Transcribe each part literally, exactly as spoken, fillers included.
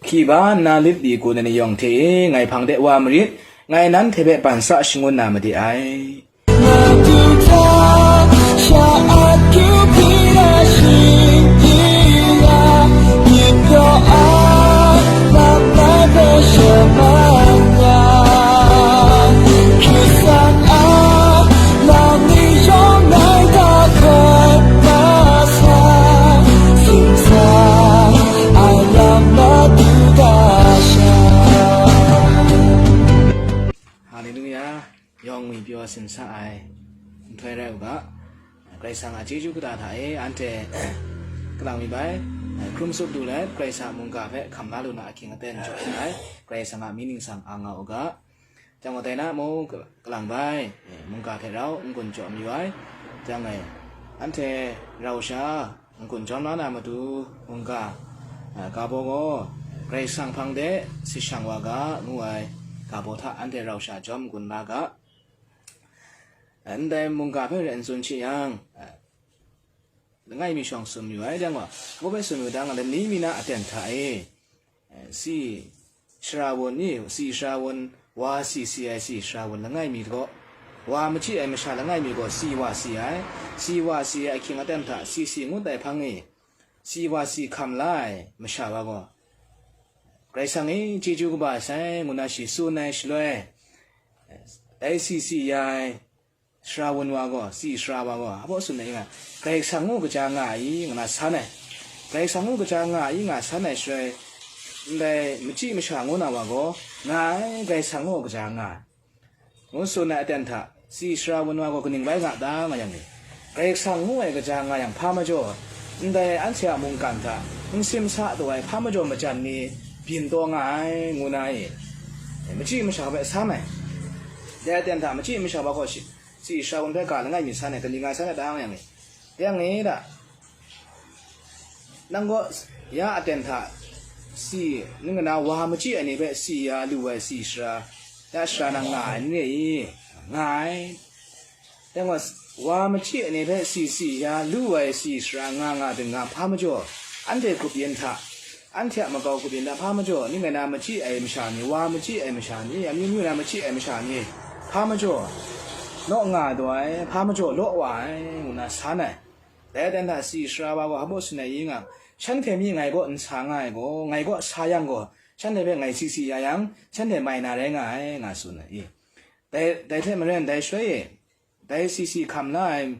Hkriba nna lit li gun ai ni yawng hte e, ngai hpang de wa marit, ngai nanhte hpe ban sa shangun na made ai. Haleluya. Yawng ngwi pyaw sin sa ai nhtoi rai u ga, Karai Kasang a chyeju kata hta e anhte kalang mi bai, hkrum tsup du let, Karai Kasang a mungga hpe hkam la lu na ahkying aten jaw ai, Karai Kasang a mying ningsang ang nga u ga, jang wa dai na mung kalang bai, mungga hte rau n-gun jaw mayu ai, jang e, anhte rau sha, n-gun jawn la na matu mungga, a, ga baw gaw, Karai Kasang hpang de sit shang wa ga, ngu ai ga baw hta anhte rau sha jawm n-gun la ga. Ndai mungga hpe rai n tsun shi yang, a, langai mi shawng tsun mayu ai, dang wa, ngu bai tsun mayu dang, lani mi na aten hta e, si shara wun ni, si shara wun, wa si si ai si shara wun langai mi gaw, wa machyi ai masha langai mi gaw si wa si ai, si wa si ai ahkying aten hta si si ngut ai hpang e, si wa si hkam la ai masha wa gaw, Karai Kasang e chyeju kaba sai, ngu na shi tsun ai shaloi, dai si si ya ai, shara wun wa gaw, si shara wa gaw, hpa baw tsun ai nga, Karai Kasang ngu kaja nga ai, nga na san ai. Karai Kasang ngu kaja nga ai, nga san ai shaloi, ndai machyi masha ngu na wa gaw, nga ai, Karai Kasang ngu kaja nga ai. Ngu tsun ai aten hta, si shara wun wa gaw kaning bai nga ta, nga yang ni? Karai Kasang ngu ai kaja nga yang hpa majaw, ndai anhte a mungkan hta, n simsa taw ai hpa majaw majan ni byin taw nga ai, ngu na e, machyi masha hpe san ai. Dai aten hta, machyi masha wa gaw shi, si shara wun hpe ga langai mi san ai, kaning nga san ai ta yang e? Yang e da, nang gaw ya aten hta si, ning na wa machyi ai ni hpe si ya lu ai si shara, ya shara nang nga ai n re i? Nga ai. Yang gaw, wa machyi ai ni hpe si si ya lu ai si shara nga nga ting nga hpa majaw, anhte grup yin hta, anhte a makau kabyin na hpa majaw, ning rai na machyi ai masha ni, wa machyi ai masha ni, amyu myu na machyi ai masha ni, hpa majaw, naw nga taw ai, hpa majaw law wa ai, ngu na san ai. Dai aten hta si shara wa gaw hpa baw tsun ai i nga, shanhte mi ngai kaw n sa nga ai gaw, ngai kaw sa yang gaw, shanhte hpe ngai si si ya yang, shanhte mai na rai nga ai, nga tsun ai i. Dai, dai hte maren dai shaloi e, dai si si hkam la ai,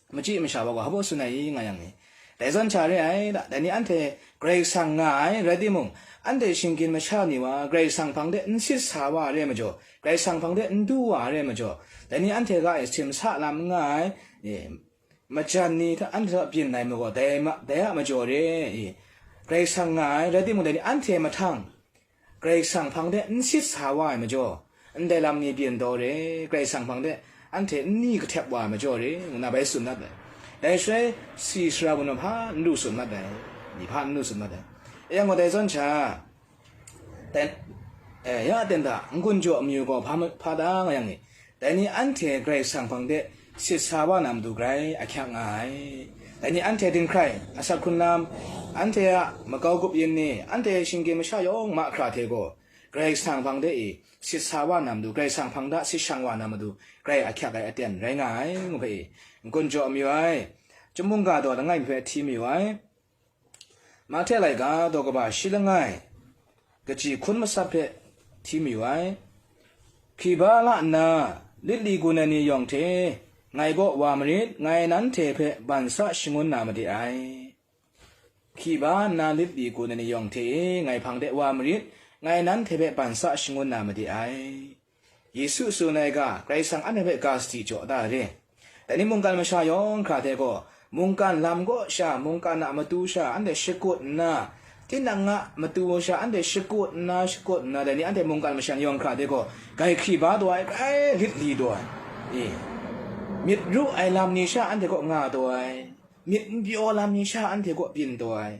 machyi masha wa gaw hpa baw tsun ai i nga yang ni? Dai zawn sha re ai da, dai ni anhte Karai Kasang nga ai rai timung, anhte shinggyim masha ni wa Karai Kasang hpang de n sit sa wa re majaw, Karai Kasang hpang de n du wa re majaw, dai ni anhte ga e simsa lam n nga ai, e, majan ni hta anhte hta byin ai majaw, dai ma, dai a majaw re, e, Karai Kasang nga ai rai timung, dai ni anhte mahtang, Karai Kasang hpang de n sit sa wa ai majaw, ndai lam ni byin taw re, Karai Kasang hpang de anhte nni kahtep wa ai majaw re, ngu na bai tsun dat ai. Dai shaloi, si shara wun hpa n lu tsun mat ai, ni hpa n lu tsun mat ai. E yang gaw dai zawn sha, dai, e, ya aten hta, n-gun jaw amyu gaw hpa ma-, hpa ta nga yang ni? Dai ni anhte Karai Kasang hpang de sit sa wa na matu grai ahkyak nga ai. Dai ni anhte dinghkrai, asak hkrunlam, anhte a makau gup yin ni, anhte shinggyim masha yawng mahkra hte gaw, Karai Kasang hpang de e sit sa wa na matu, Karai Kasang hpang da sit shang wa na matu, grai ahkyak ai aten rai nga ai, ngu hpe e, n-gun jaw mayu ai. Chyum mungga daw langai mi hpe hti mayu ai. Mahte laika daw kaba shi langai, kaji hkun matsat hpe hti mayu ai. Hkriba la nna, lit li gun ai ni yawng hte, ngai kaw wa marit, ngai nanhte hpe ban sa shangun na made ai. Hkriba nna lit li gun ai ni yawng hte e, ngai hpang de wa marit, ngai nanhte hpe ban sa shangun na made ai. Yesu tsun ai ga, Karai Kasang anhte hpe ga sadi jaw da re. Dai ni mungkan masha yawng hkra hte gaw, mungkan lam kaw sha, mungkan a matu sha, anhte shakut nna, tinang a matu sha, anhte shakut nna, shakut nna, dai ni anhte mungkan masha yawng hkra hte gaw, grai hkriba taw ai, grai lit li taw ai. E, myit ru ai lam ni sha anhte kaw nga taw ai, myit n pyaw lam ni sha anhte kaw byin taw ai.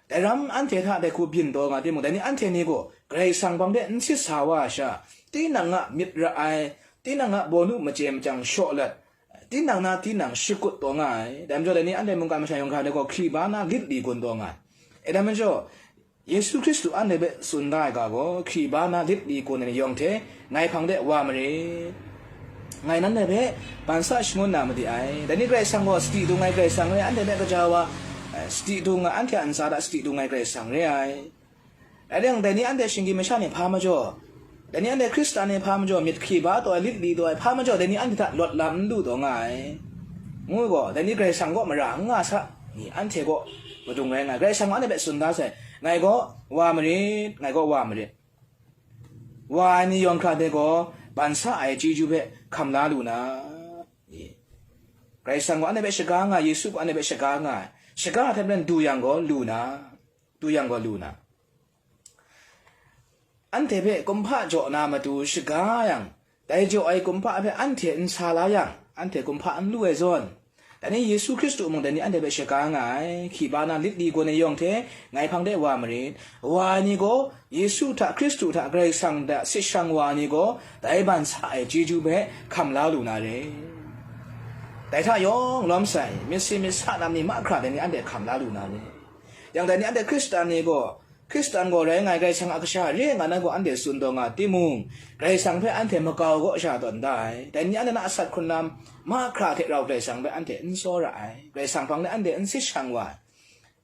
Dai ram anhte hta dai hku byin taw nga timung, dai ni anhte ni gaw Karai Kasang hpang de n sit sa wa ai sha, tinang a myit ra ai, tinang a bawnu machye machyang shaw let, tinang na tinang shakut taw nga ai. Dai majaw, dai ni anhte mungkan masha yawng hkra de gaw hkriba na lit li gun taw nga ai. E, dai majaw, Yesu Hkristu anhte hpe tsun da ai ga gaw, hkri ba na lit li gun ai ni yawng hte ngai hpang de wa marit. Ngai nanhte hpe ban sa shangun na made ai. Dai ni Karai Kasang gaw sadi dung ai Karai Kasang re ai, anhte hpe kaja wa, eh, sadi dung ai, anhte a ntsa hta sadi dung ai Karai Kasang re ai. Rai yang, dai ni anhte shinggyim masha ni hpa majaw, dai ni anhte Hkristan ni hpa majaw, myit hkri ba taw ai, lit li taw ai hpa majaw, dai ni anhte hta lawt lam n lu taw nga ai. Ngu gaw, dai ni Karai Kasang kaw mara n nga sa, ni anhte kaw madung rai nga ai. Karai Kasang anhte hpe tsun da sai, ngai gaw wa marit, ngai gaw wa marit. Wa ai ni yawng hkra hte gaw, ban sa ai chyeju hpe hkam la lu na, Karai Kasang gaw anhte hpe shaga nga ai, Yesu gaw anhte hpe shaga nga ai. Shaga ai hte maren du yang gaw lu na, du yang gaw lu na. Anhte hpe kumhpa jaw na matu shaga yang, dai jaw ai kumhpa hpe anhte n sa la yang, anhte kumhpa n lu ai zawn, dai ni Yesu Hkristu mung dai ni anhte hpe shaga nga ai. Hkri ba na lit li gun ai yawng hte ngai hpang de wa marit. Wa ai ni gaw Yesu hta, Hkristu hta, Karai Kasang hta sit shang wa ai ni gaw, dai ban sa ai chyeju hpe hkam la lu na re. Dai hta yawng lawm sai, myit si myit sa lam ni mahkra dai ni anhte hkam la lu na re. Yang dai ni anhte Hkristan ni gaw, Hkristan gaw rai nga ai, Karai Kasang a kasha re nga na gaw anhte tsun taw nga timung, Karai Kasang hpe anhte makau kaw sha tawn da ai. Dai ni anhte na asak hkrun lam mahkra hte rau Karai Kasang hpe anhte n tsawra ai. Karai Kasang hpang de anhte n sit shang wa ai.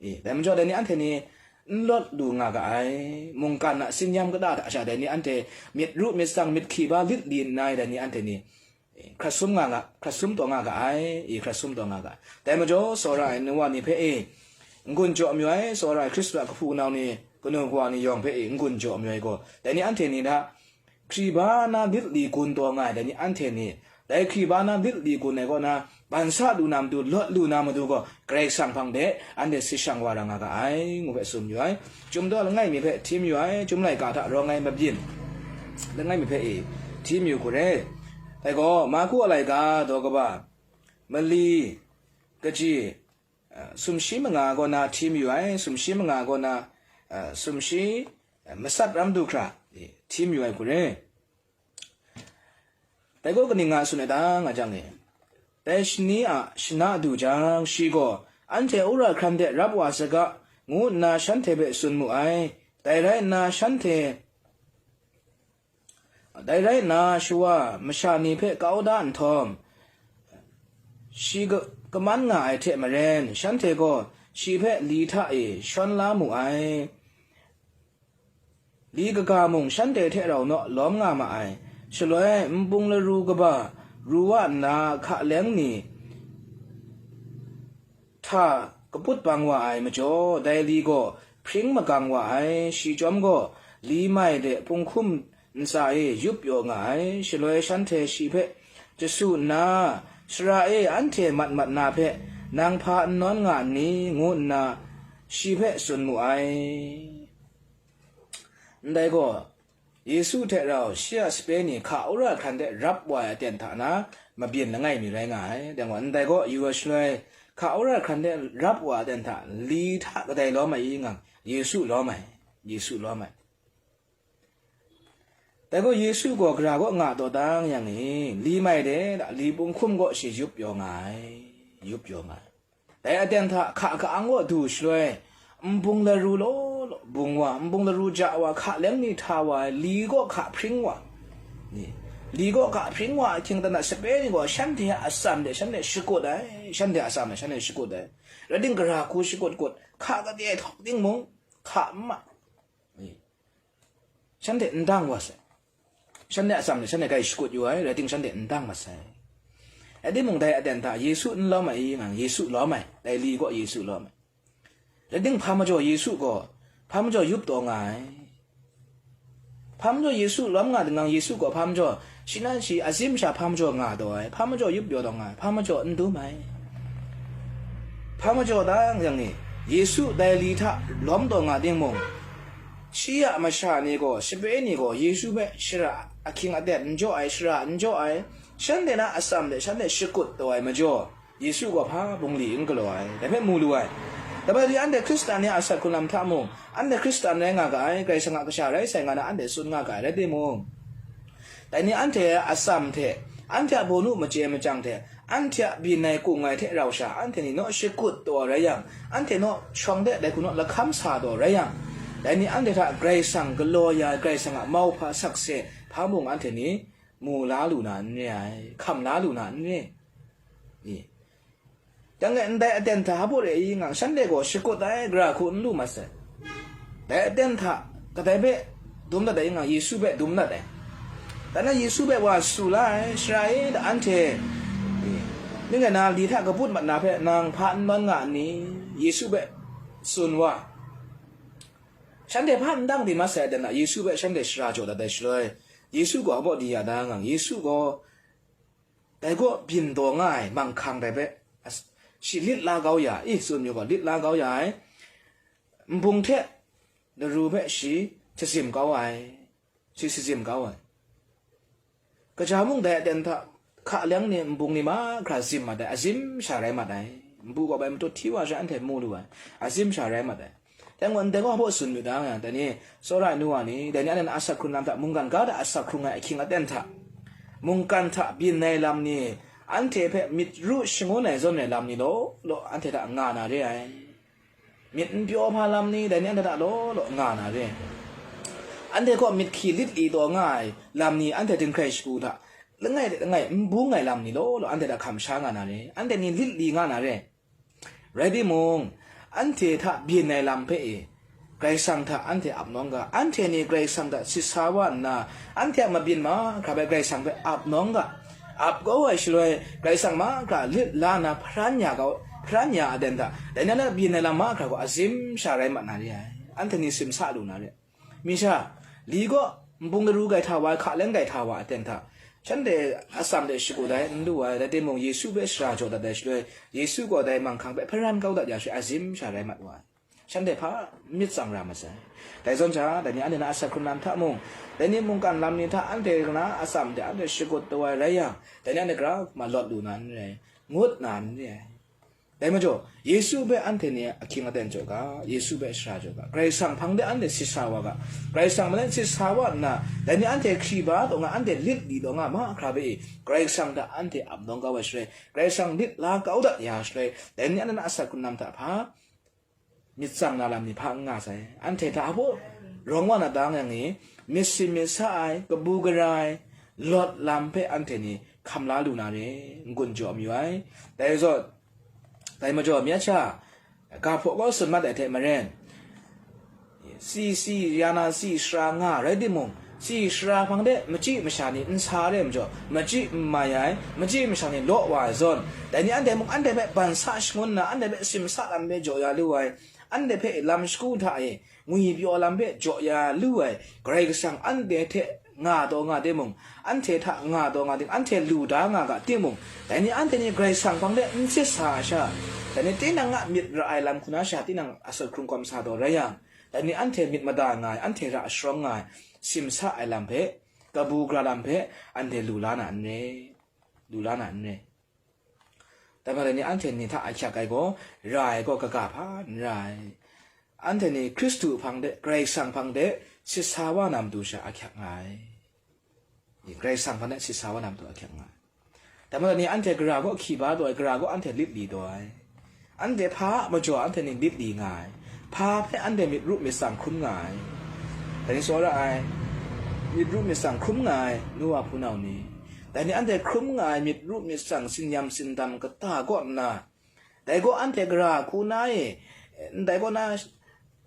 E, dai majaw dai ni anhte ni n lawt lu nga ga ai. Mungkan a tsin-yam kata hta sha dai ni anhte myit ru myit tsang, myit hkri ba lit li nna dai ni anhte ni, e, hkrat sum nga ga, hkrat sum taw nga ga ai, e, hkrat sum taw nga ga ai. Dai majaw, tsawra ai nu wa ni hpe, e, n-gun jaw mayu ai, tsawra ai Hkristu a kahpu nau ni, kanu kawa ni yawng hpe, e, n-gun jaw mayu ai gaw, dai ni anhte ni hta, hkri ba na lit li gun taw nga ai, dai ni anhte ni, dai hkri ba na lit li gun ai kaw na, ban sa lu na matu, lawt lu na matu gaw, Karai Kasang hpang de anhte sit shang wa ra nga ga ai, ngu hpe tsun yu ai. Chyum daw langai mi hpe htim yu ai, Chyum laika hta rawng ai mabyin langai mi hpe e htim yu hku re. Dai gaw, Marku a laika daw kaba, mali, kaji, a, sumshi manga kaw na htim yu ai, sumshi manga kaw na, a, sumshi, a, matsat ram du hkra, e, htim yu ai hku re. Dai gaw kaning nga tsun ai ta nga jang e, dai shani a shana du jang, shi gaw, "Anhte wora hkran de rap wa saga," ngu nna shanhte hpe tsun mu ai. Dai rai nna, shanhte, dai rai nna, shawa masha ni hpe kau da nhtawm, shi ka-, kaman nga ai hte maren, shanhte gaw shi hpe li hta e shawn la mu ai. Li kaga mung shanhte hte rau naw lawm nga ma ai. Shaloi npung laru kaba ru wa nna, hka leng ni hta kaput bang wa ai majaw, dai li gaw hpring magang wa ai. Shi chyawm gaw, li mai de punghkum ntsa e yup yaw nga ai. Shaloi shanhte shi hpe jasu nna, "Sara e, anhte mat mat na hpe, nang hpa n nawn nga nni?" ngu nna shi hpe tsun mu ai. Ndai gaw, Yesu hte rau shi a sape ni hka wora hkran de rap wa ai aten hta na mabyin langai mi rai nga ai. Dai gaw, ndai gaw yu ai shaloi, hka wora hkran de rap wa ai aten hta li hta kadai lawm ai i ngang, Yesu lawm ai, Yesu lawm ai. Dai gaw Yesu gaw gara kaw nga taw dang yang e, li mai de, li punghkum gaw shi yup yaw nga ai, yup yaw nga ai. Dai aten hta hka ka-ang kaw du shaloi, npung laru law law bung wa, npung laru ja wa, hka leng ni hta wa ai, li gaw hka hpring wa, ni, li gaw hka hpring wa ahkying dan a sape ni gaw shanhte a atsam de shanhte shakut ai, shanhte a atsam de shanhte shakut ai, rai ting, gara hku shakut kut, hka kade htawk ting mung, hka n ma, ni, shanhte n dang wa sai. Shanhte a atsam ni shanhte kai shakut yu ai, rai ting, shanhte n dang mat sai. Rai timung, dai aten hta Yesu n lawm ai i ngang, Yesu lawm ai, dai li gaw Yesu lawm ai. Rai ting, hpa majaw Yesu gaw, hpa majaw yup taw nga ai. Hpa majaw Yesu lawm nga tingang, Yesu gaw hpa majaw, shi nan shi a tsim sha hpa majaw nga taw ai, hpa majaw yup yaw taw nga ai, hpa majaw n dum ai. Hpa majaw dang yang e, Yesu dai li hta lawm taw nga timung, shi a masha ni gaw, sape ni gaw Yesu hpe shara ahkying aten n jaw ai, shara n jaw ai, shanhte na atsam de shanhte shakut taw ai majaw, Yesu gaw hpa bungli n galaw ai, dai hpe mu lu ai. Dai bai li, anhte Hkristan ni a asak hkrun lam hta mung, anhte Hkristan rai nga ga ai, Karai Kasang a kasha rai sai nga na anhte tsun nga ga ai, rai timung, dai ni anhte a atsam hte, anhte a bawnu machye machyang hte, anhte a byin ai kung ai hte rau sha, anhte ni naw shakut taw rai yang, anhte naw shawng de dai hku naw lahkam sa taw rai yang, Dai ni anhte hta Karai Kasang galaw ya ai, Karai Kasang a mauhpa sakse hpa mung anhte ni mu la lu na n re ai, hkam la lu na n re. I. Dang e ndai aten hta hpa re i ngang, shanhte gaw shakut ai gara hku n lu mat sai. Dai aten hta kadai hpe dum dat ai i ngang, Yesu hpe dum dat ai. Dan na Yesu hpe wa su la ai, shara e, da anhte ning rai na li hta kaput mat na hpe nang hpa n man nga n ni? Yesu hpe tsun wa. Shanhte hpa n dang di mat sai, dan na Yesu hpe shanhte shara jaw dat ai shaloi, Yesu gaw hpa di ya da ngang, Yesu gaw dai kaw byin taw nga ai manghkang dai hpe as-, shi lit la kau ya, i tsun yu gaw, lit la kau ya ai, nbung hte laru hpe shi shazim kau ai, shi shazim kau ai. Kaja mung dai aten hta hka leng ni nbung ni mahkra zim mat ai, azim sha rai mat ai. Nbu gaw bai matut hti wa sha anhte mu lu ai, azim sha rai mat ai. Dai ngun dai gaw hpa tsun yu da yang, dai ni, tsawra ai nu wa ni, dai ni anhte na asak hkrung lam hta, mungkan ga hta asak hkrung ai ahkying aten hta, mungkan hta byin ai lam ni, anhte hpe myit ru shangun ai zawn ai lam ni law law anhte hta nga na re ai. Myit n pyaw hpa lam ni, dai ni anhte hta law law nga na re. Anhte kaw myit hkyi lit li taw nga ai lam ni, anhte dinghkrai shagu hta langai langai n bung ai lam ni law law anhte hta hkam sha nga na re. Anhte ni lit li nga na re. Rai timung, anhte hta byin ai lam hpe e, Karai Kasang hta anhte ap nawng ga, anhte ni Karai Kasang hta sit sa wa nna, anhte a mabyin mahkra hpe Karai Kasang hpe ap nawng ga, ap kau ai shaloi, Karai Kasang mahkra lit la na hparan ya kau, hparan ya aten hta, dai na na byin ai lam mahkra gaw azim sha rai mat na re ai, anhte ni simsa lu na re. Mi sha, li gaw nbung laru gai hta wa ai, hka leng gai hta wa aten hta, shanhte atsam de shagu dai n lu ai, rai timung, Yesu hpe shara jaw dat ai shaloi, Yesu gaw dai manghkang hpe hparan kau dat ya shaloi, azim sha rai mat wa ai. Shanhte hpa myit tsang ra masai. Dai zawn sha, dai ni anhte na asak hkrung lam hta mung, dai ni mungkan lam ni hta anhte na atsam de anhte shagut taw ai rai yang, dai ni anhte gra malawt lu na n re ai, ngut na n re ai. Dai majaw, Yesu hpe anhte ni ahkying aten jaw ga, Yesu hpe shara jaw ga, Karai Kasang hpang de anhte sit sa wa ga, Karai Kasang malai sit sa wa nna, dai ni anhte hkri ba taw nga, anhte lit li taw nga mahkra hpe e, Karai Kasang hta anhte ap nawng kau ai shaloi, Karai Kasang lit la kau dat ya shaloi, dai ni anhte na asak hkrung lam hta hpa myit tsang na lam ni hpa n nga sai. Anhte hta hpa rawng wa na dang yang e, myit sin myit sa ai, kabu gara ai, lawt lam hpe anhte ni hkam la lu na re, n-gun jaw mayu ai. Dai zawn, dai majaw, myit sha, ga hpaw gaw tsun mat ai hte maren, si, si, ya na si, sara nga rai timung, si, sara hpang de machyi masha ni n sa re majaw, machyi n mai ai, machyi masha ni law wa ai zawn, dai ni anhte mung anhte hpe ban sa shangun nna, anhte hpe simsa lam hpe jaw ya lu ai, anhte hpe lam shagu hta e, ngwi pyaw lam hpe jaw ya lu ai, Karai Kasang anhte hte nga taw nga timung, anhte hta nga taw nga tim, anhte lu da nga ga timung, dai ni anhte ni Karai Kasang hpang de n sit sa ai sha, dai ni tinang a myit ra ai lam hku na sha, tinang asak hkrung kawm sa taw rai yang, dai ni anhte myit mada nga ai, anhte ra sharawng nga ai, simsa ai lam hpe, kabu gara lam hpe, anhte lu la na n re, lu la na n re. Dai majaw dai ni anhte ni hta ahkyak ai gaw, ra ai gaw kaga hpa n ra ai. Anhte ni Hkristu hpang de, Karai Kasang hpang de, sit sa wa na matu sha ahkyak nga ai. Karai Kasang hpang de sit sa wa na matu ahkyak nga ai. Dai majaw dai ni anhte gara gaw hkyi ba taw ai, gara gaw anhte lit li taw ai. Anhte hpa a majaw anhte ni lit li nga ai. Hpa hpe anhte myit ru myit tsang hkrum nga ai. Dai ni tsawra ai, myit ru myit tsang hkrum nga ai, nu wa hpunau ni. Dai ni anhte hkrum nga ai myit ru myit tsang, tsinyam tsindam kata kaw nna, dai gaw anhte gara hku na e, ndai kaw na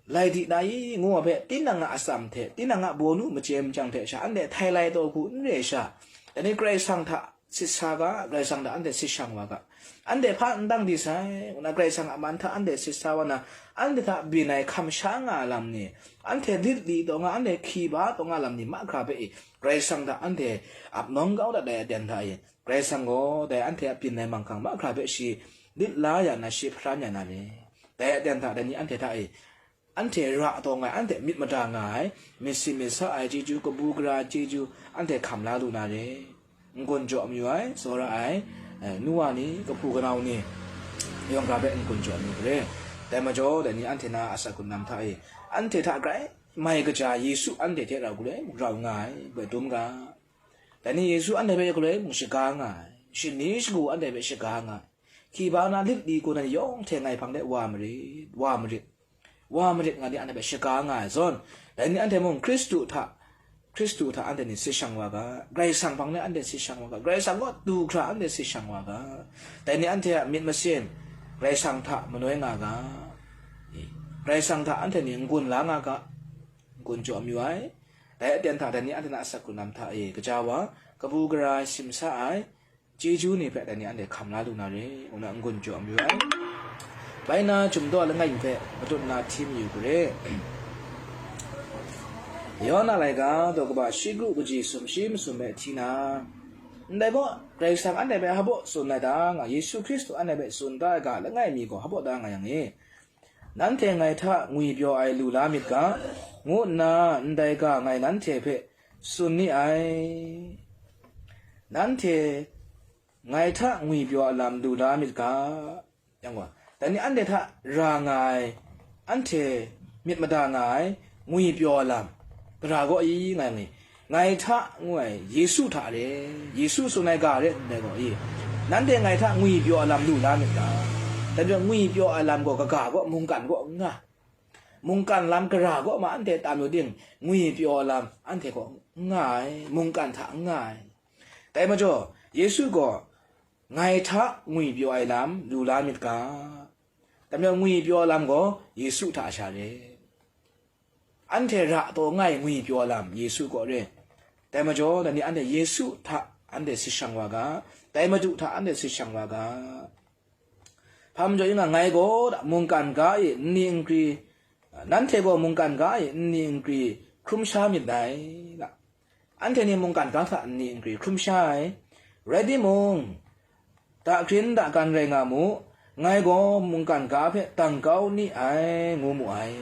lai di na i, ngu ai hpe, tinang a atsam hte, tinang a bawnu machye machyang hte sha, anhte htai lai taw hku n re sha, dai ni Karai Kasang hta sit sa ga, Karai Kasang hta anhte sit shang wa ga, anhte hpa n dang di sai, ngu na Karai Kasang a man hta anhte sit sa wa na, anhte hta byin ai hkam sha nga ai lam ni, anhte lit li taw nga, anhte hkyi ba taw nga lam ni mahkra hpe i, Karai Kasang hta anhte ap nawng kau dat ai aten hta e, Karai Kasang gaw dai anhte a byin ai manghkang mahkra hpe shi lit la ya na, shi hparan ya na re. Dai aten hta dai ni anhte hta e, anhte ra taw nga ai, anhte myit mada nga ai, myit sin myit sa ai chyeju, kabu gara ai chyeju, anhte hkam la lu na re. N-gun jaw mayu ai, tsawra ai, eh, nu wa ni, kahpu kanau ni, yawng hkra hpe n-gun jaw mayu re. Dai majaw, dai ni anhte na asak hkrung lam hta e, anhte hta grai mai kaja Yesu anhte hte rau galoi mung rau nga ai, bai dum ga. Dai ni Yesu anhte hpe galoi mung shaga nga ai, shani shagu anhte hpe shaga nga ai. Hkyi ba na lit li hku na ni yawng hte ngai hpang de wa marit, wa marit. wa marit nga ni anhte hpe shaga nga ai zawn, dai ni anhte mung Hkristu hta, Hkristu hta anhte ni sit shang wa ga, Karai Kasang hpang de anhte sit shang wa ga, Karai Kasang kaw du hkra anhte sit shang wa ga, dai ni anhte a myit masin Karai Kasang hta manoi nga ga, Karai Kasang hta anhte ni n-gun la nga ga, n-gun jaw mayu ai. Dai aten hta dai ni anhte na asak hkrung lam hta e kaja wa, kabu gara ai, simsa ai, chyeju ni hpe dai ni anhte hkam la lu na re, ngu na n-gun jaw mayu ai. Bai na, Chyum daw langai mi hpe matut na hti mayu kare. Yawna laika daw kaba shi kru kaji sumshi masum hpe hti na, ndai gaw, Karai Kasang anhte hpe hpa baw tsun ai ta nga, Yesu Hkristu anhte hpe tsun da ai ga langai mi gaw hpa baw da nga yang e, nanhte ngai hta ngwipyaw ai lu la myit ga, ngu nna ndai ga ngai nanhte hpe tsun ni ai. Nanhte ngai hta ngwipyaw ai lam lu la myit ga, yang gaw, dai ni anhte hta ra nga ai, anhte myit mada nga ai ngwipyaw ai lam, gara gaw i, ngai mi, ngai hta ngu ai Yesu hta re, Yesu tsun ai ga re ndai gaw i, nanhte ngai hta ngwipyaw ai lam lu la myit ga, dai majaw ngwipyaw ai lam gaw kaga gaw mungkan gaw n nga, mungkan lam gara gaw ma anhte tam yu ting, ngwipyaw ai lam anhte gaw n nga ai, mungkan hta n nga ai. Dai majaw, Yesu gaw, ngai hta ngwipyaw ai lam lu la myit ga, dai majaw ngwipyaw ai lam gaw Yesu hta sha re. Anhte ra taw nga ai ngwipyaw ai lam Yesu kaw re. Dai majaw, dai ni anhte Yesu hta anhte sit shang wa ga, dai Madu hta anhte sit shang wa ga. Hpa majaw yin nga, ngai gaw mungkan ga e nni nkri, nanhte gaw mungkan ga e nni nkri hkrum sha myit dai, ga. Anhte ni mungkan ga hta nni nkri hkrum sha ai, rai timung, dahkrin dahkan rai nga mu, ngai gaw mungkan ga hpe dang kau ni ai, ngu mu ai.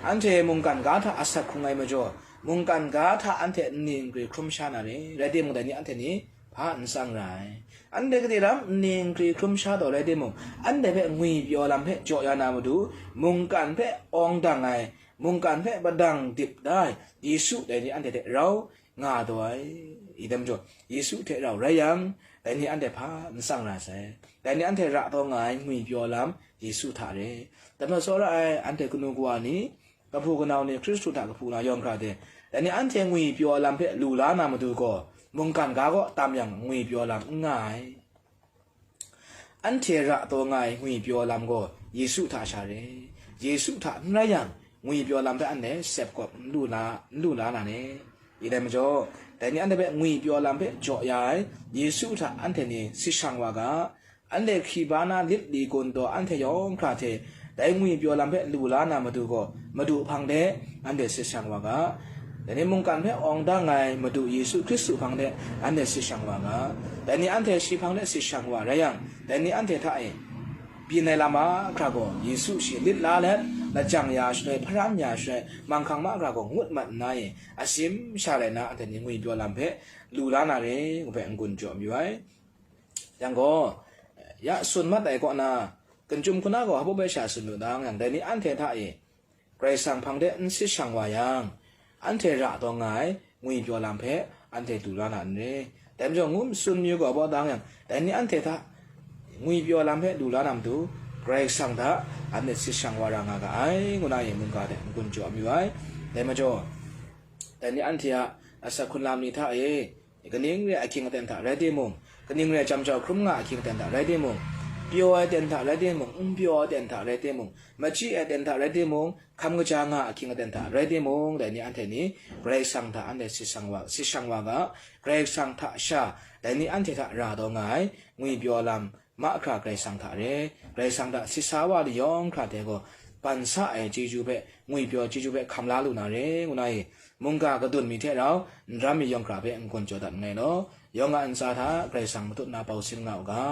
Anhte mungkan ga hta asak hkrung ai majaw, mungkan ga hta anhte nni nkri hkrum sha na re, rai timung, dai ni anhte ni hpa n tsang ra ai. Anhte gade ram nni nkri hkrum sha taw rai timung, anhte hpe ngwipyaw lam hpe jaw ya na matu, mungkan hpe awng dang ai, mungkan hpe padang dip da ai Yesu dai ni anhte hte rau nga taw ai. I dai majaw, Yesu hte rau rai yang, dai ni anhte hpa n tsang ra sai. Dai ni anhte ra taw nga ai ngwipyaw lam Yesu hta re. Dai majaw, tsawra ai anhte kanu kawa ni, kahpu kanau ni, Hkristu hta kahpu na yawng hkra de, dai ni anhte ngwipyaw lam hpe lu la na matu gaw, mungkan ga gaw tam yang ngwipyaw lam n nga ai. Anhte ra taw nga ai ngwipyaw lam gaw Yesu hta sha re. Yesu hta n rai yang, ngwipyaw lam hpe anhte sep kawp n lu la, n lu la na ne? I dai majaw, dai ni anhte hpe ngwipyaw lam hpe jaw ya ai Yesu hta anhte ni sit shang wa ga, anhte hkriba na lit li gun taw anhte yawng hkra hte dai ngwipyaw lam hpe lu la na matu gaw, Madu hpang de anhte sit shang wa ga. Dai ni mungkan hpe awng dang ai Madu Yesu Hkristu hpang de anhte sit shang wa ga. Dai ni anhte shi hpang de sit shang wa rai yang, dai ni anhte hta e byin ai lam mahkra gaw Yesu shi lit la let, lajang ya shaloi, hparam ya shaloi, manghkang mahkra gaw ngut mat nna e, asim sha rai nna anhte ni ngwipyaw lam hpe lu la na re, ngu hpe n-gun jaw mayu ai. Yang gaw, ya tsun mat ai kaw na, Chyum hku na gaw hpa baw sha tsun lu dang yang, dai ni anhte hta e Karai Kasang hpang de n sit shang wa yang, anhte ra taw nga ai ngwipyaw lam hpe anhte lu la na n re? Dai majaw, ngu tsun mayu gaw, hpa baw dang yang, dai ni anhte hta ngwipyaw lam hpe lu la na matu, Karai Kasang hta anhte sit shang wa ra nga ga ai, ngu na e mungga hte n-gun jaw mayu ai. Dai majaw, dai ni anhte a asak hkrung lam ni hta e, kaning re ai ahkying aten hta rai timung, kaning re ai jam jau hkrum nga ai ahkying aten hta rai timung, pyaw ai aten hta rai timung, n pyaw ai aten hta rai timung, machyi ai aten hta rai timung, hkam kaja nga ai ahkying aten hta rai timung, dai ni anhte ni Karai Kasang hta anhte sit shang wa, sit shang wa ga, Karai Kasang hta sha, dai ni anhte hta ra taw nga ai ngwipyaw lam mahkra Karai Kasang hta re, Karai Kasang hta sit sa wa ni yawng hkra hte gaw, ban sa ai chyeju hpe, ngwipyaw chyeju hpe hkam la lu na re, ngu na e, mungga kadun mi hte rau, n ram mi yawng hkra hpe n-gun jaw dat nngai law, yawng a ntsa hta Karai Kasang matut na pau sin nga u ga.